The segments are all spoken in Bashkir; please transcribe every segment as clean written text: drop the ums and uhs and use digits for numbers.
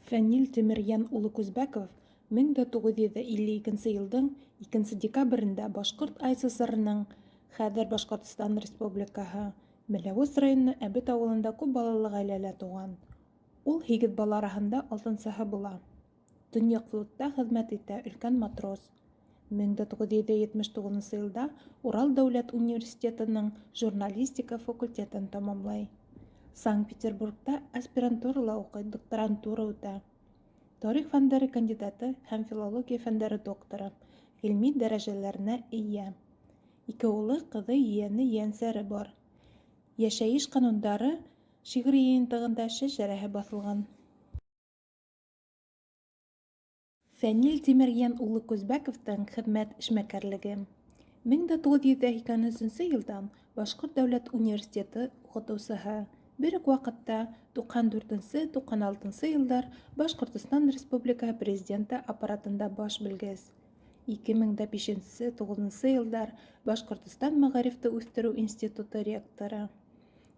Фәнил Тимерйән улы Күзбәков 1952 йылдың 2 декабрендә Башҡорт АССР-ының, хәҙер Башҡортостан Республикаһы, Мәләүез районы Әбет ауылында күп балалы ғаиләлә тыуған. Ул һигеҙ бала араһында алтынсыһы була. Төньяҡ флотта хеҙмәт итә, өлкән матрос. 1979 йылда Урал дәүләт университетының журналистика факультетын тамамлай. Санкт-Петербургта аспирантурала уҡый, докторантура үтә. Тарих фәндәре кандидаты һәм филология фәндәре докторы ғилми дәрәжәләренә эйә. Ике улы, ҡыҙы, ейәне, ейәнсәре бар. Йәшәйеш ҡанундары шиғри йыйынтығында шәжәрәһе баҫылған. Фәнил Тимерйән улы Күзбәковтың хеҙмәт эшмәкәрлеге. 1983 йылдан Башҡорт дәүләт университеты уҡытыусыһы, бер үк ваҡытта 94-96 йылдар Башҡортостан Республикаһы Президенты аппаратында баш белгес. 2005-9 йылдар Башҡортостан мәғарифты үҫтереү институты ректоры.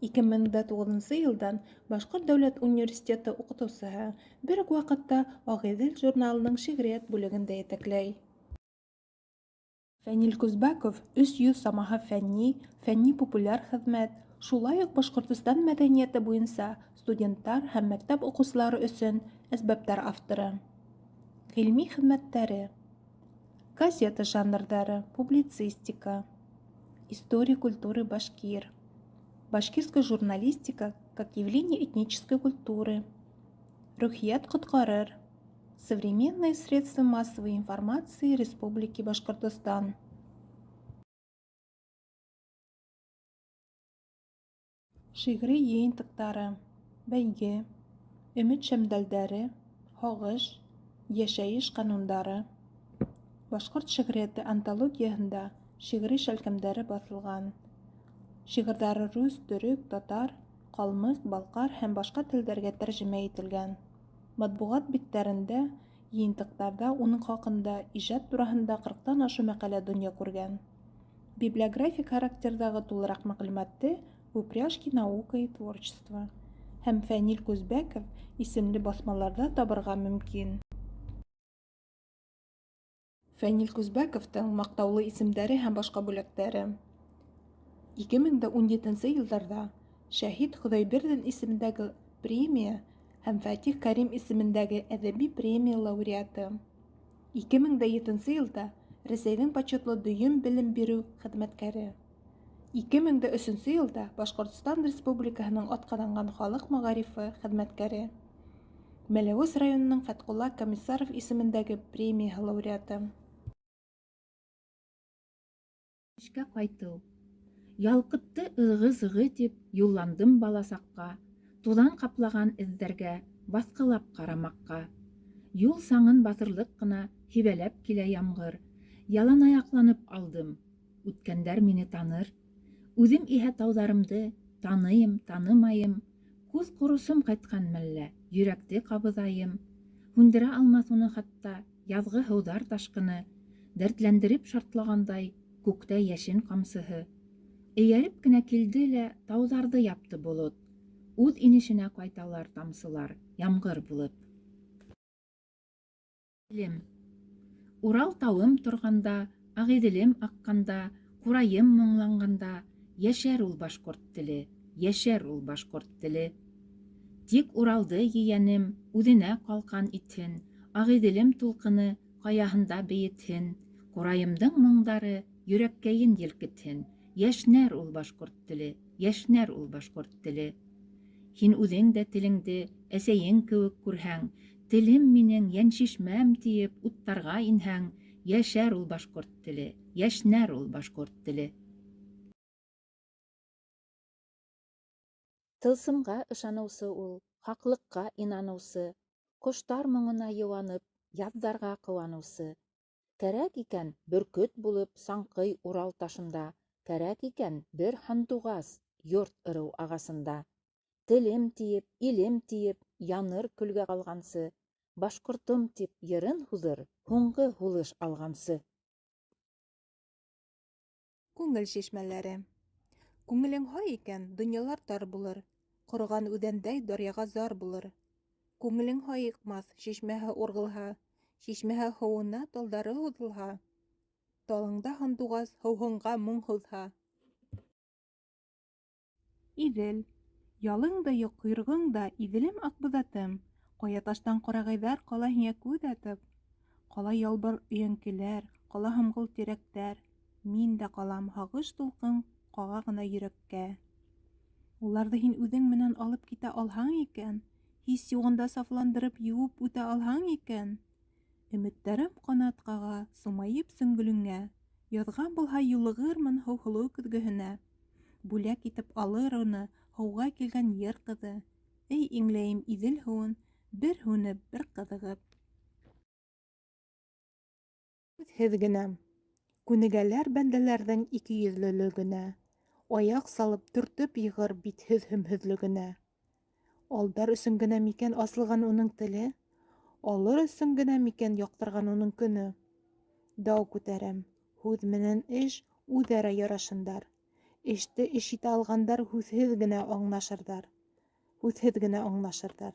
2009 йылдан Башҡорт дәүләт университеты уҡытыусыһы, бер үк ваҡытта Ағиҙел журналының шиғриәт бүлеген дә етәкләй. Фәнил Күзбәков 300 самаһы фәнни, фәнни-популяр хеҙмәт, шулай уҡ Башҡортостан мәҙәниәте буйынса студенттар һәм мәктәп уҡыусылары өсөн әсбаптар авторы. Ғилми хеҙмәттәре. Газета жанрҙары, публицистика, История культуры башкир. Башкирская журналистика как явление этнической культуры. Рухият ҡотҡарыр. Современные средства массовой информации Республики Башкортостан. Шиғри йыйынтыҡтары: Бәйге, Өмөт шәмдәлдәре, Һағыш, Йәшәйеш ҡанундары. Башҡорт шиғриәте антологияһында шиғри шәлкемдәре баҫылған. Шиғырҙары рус, төрөк, татар, ҡалмыҡ, балҡар һәм башҡа телдәргә тәржемә ителгән. Матбуғат биттәрендә, йыйынтыҡтарҙа уның хаҡында, ижад тураһында ҡырҡтан ашыу мәҡәлә донъя күргән. Библиографик характерҙағы тулыраҡ мәғлүмәтте В упряжке наука и творчество һәм Фәнил Күзбәков исемле баҫмаларҙа табырға мөмкин. Фәнил Күзбәковтың маҡтаулы исемдәре һәм башҡа бүләктәре. 2017 йылдарҙа Шәһит Хоҙайбирҙин исемендәге премия һәм Фәтих Кәрим исемендәге әҙәби премия лауреаты. 2007 йылда Рәсәйҙең почетлы дөйөм белем биреү хеҙмәткәре. 2003 йылда Башҡортостан Республикаһының атҡаҙанған халыҡ мәғарифы хеҙмәткәре. Мәләүез районының Фәтҡулла Комиссаров исемендәге премияһы лауреаты. Эшкә ҡайтыу. Ялҡытты ығы-зығы дип, Юлландым баласаҡҡа, Туҙан ҡаплаған эҙҙәргә Баҫҡылап ҡарамаҡҡа. Юл саңын баҫырлыҡ ҡына Һибәләп килә ямғыр. Яланаяҡланып алдым. Үткәндәр мине таныр. Үҙем иһә тауҙарымды Таныйым, танымайым. Күҙ ҡоросом ҡайтҡан мәллә, Йөрәкте ҡабыҙайым. Һүндерә алмаҫ уны хатта Яҙғы һыуҙар ташҡыны, Дәртләндереп шартлағандай Күктә йәшен ҡамсыһы. Эйәреп кенә килде лә Тауҙарҙы япты болот. Үҙ инешенә ҡайталар Тамсылар, ямғыр булып. Телем. Урал тауым торғанда, Ағиҙелем аҡҡанда, Ҡурайым моңланғанда, Йәшәр ул башҡорт теле, Йәшәр ул башҡорт теле. Тик Уралды ейәнем Үҙенә ҡалҡан итһен, Ағиҙелем тулҡыны Ҡаяһында бейетһен, Ҡурайымдың моңдары Йөрәккәйен елкетһен, Йәшнәр ул башҡорт теле, Йәшнәр ул башҡорт теле. Һин үҙең дә телеңде Әсәйең кеүек күрһәң, Телем минең, йәншишмәм тиеп Уттарға инһәң, Йәшәр ул башҡорт теле, Йәшнәр ул башҡорт теле. Тылсымға ышаныусы ул, Хаҡлыҡҡа инаныусы, Ҡоштар моңона йыуанып, Яҙҙарға ҡыуаныусы. Кәрәк икән, бөркөт булып Саңҡый Урал ташында, Кәрәк икән, бер һандуғас Йорт-ырыу ағасында. Телем тиеп, илем тиеп, Яныр көлгә ҡалғансы, Башҡортом тип йырын һуҙыр Һуңғы һулыш алғансы. Күңел чишмәләре. Күңелең һай икән, донъялар тар булыр, Ҡороған үҙәндәй даръяға зар булыр. Күңелең һайыҡмаҫ, шишмәһе урғылһа, Шишмәһе һыуына талдары һуҙылһа, Талыңда һандуғас һыуһынға моң һуҙһа. Иҙел. Ялың да юҡ, ҡойроғоң да, Иҙелем, Аҡбуҙатым. Ҡая таштан ҡарағайҙар Ҡала һиңә күҙ атып. Ҡала ялбыр өйәңкеләр, Ҡала һомғол тирәктәр. Мин дә ҡалам, һағыш тулҡын Ҡаға ғына йөрәккә. Уларҙы һин үҙең менән Алып китә алһаң икән, Һис юғында сафландырып Йыуып үтә алһаң икән. Өмөттәрем ҡанат ҡаға, Сумайып сөңгөлөңә. Яҙған булһа, юлығырмын Һыуһылыу көҙгөһөнә. Бүләк итеп алыр уны Һыуға килгән йыр ҡыҙы. Эй, иңләйем Иҙел һыуын, Бер һүнеп, бер ҡыҙығып. Һүҙһеҙ генә. Күнегәләр бәндәләрҙең Икейөҙлөлөгөнә. Аяҡ салып, төртөп йығыр Битһеҙ-һөмһөҙлөгөнә. Алдар өсөн генә микән асылған уның теле? Алыр өсөн генә микән яҡтырған уның көнө? Дау күтәрәм: һүҙ менән эш үҙ-ара ярашһындар. Эште эш итә алғандар һүҙһеҙ генә аңлашырҙар. Һүҙһеҙ генә аңлашырҙар.